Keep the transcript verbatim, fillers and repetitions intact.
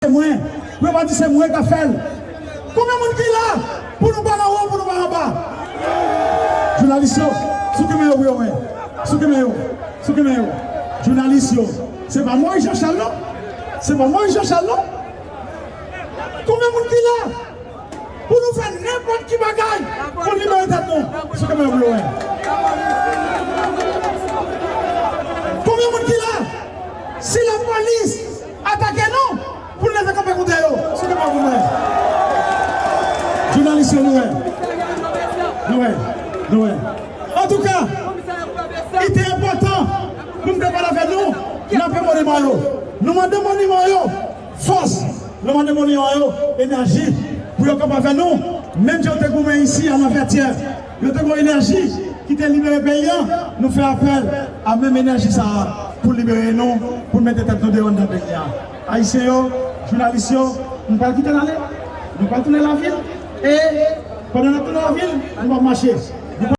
se mwen. Pou yo pa di se mwen k ap fè l. Konbyen moun ki la pou nou pa nan wo, pou nou pa anba? Jounalis yo, souke men yo pou yo wè. Souke men yo. Souke men yo. Jounalis yo, se pa Moïse Jean Charles non. Se pa Moïse Jean Charles non. Konbyen moun ki la pou nou fè nenpòt ki bagay pou libere tèt nou? Souke men yo pou yo wè. Konbyen moun ki la? Si lapolis atake nou, pou n leve kanpe kont yo, souke men yo pou mwen. Jounalis yo, nou wè. Nou wè. Nou wè. Antouka, li te enpòtan pou m te pale avè nou nan pe moniman yo. Nou mande moniman yo fòs. Nou mande moniman yo enèji pou yo kanpe avè nou. Menm jan yo te goumen isi a nan Vètyè, yo te gen enèji ki te libere peyi a. Nou fè apèl a menm enèji sa a pou libere nou, pou n mete tèt nou deyò anndan peyi a. Ayisyen yo, jounalis yo, nou pral kite l ale. Nou pral tounen lavil. E pandan n ap tounen lavil, nou p ap mache.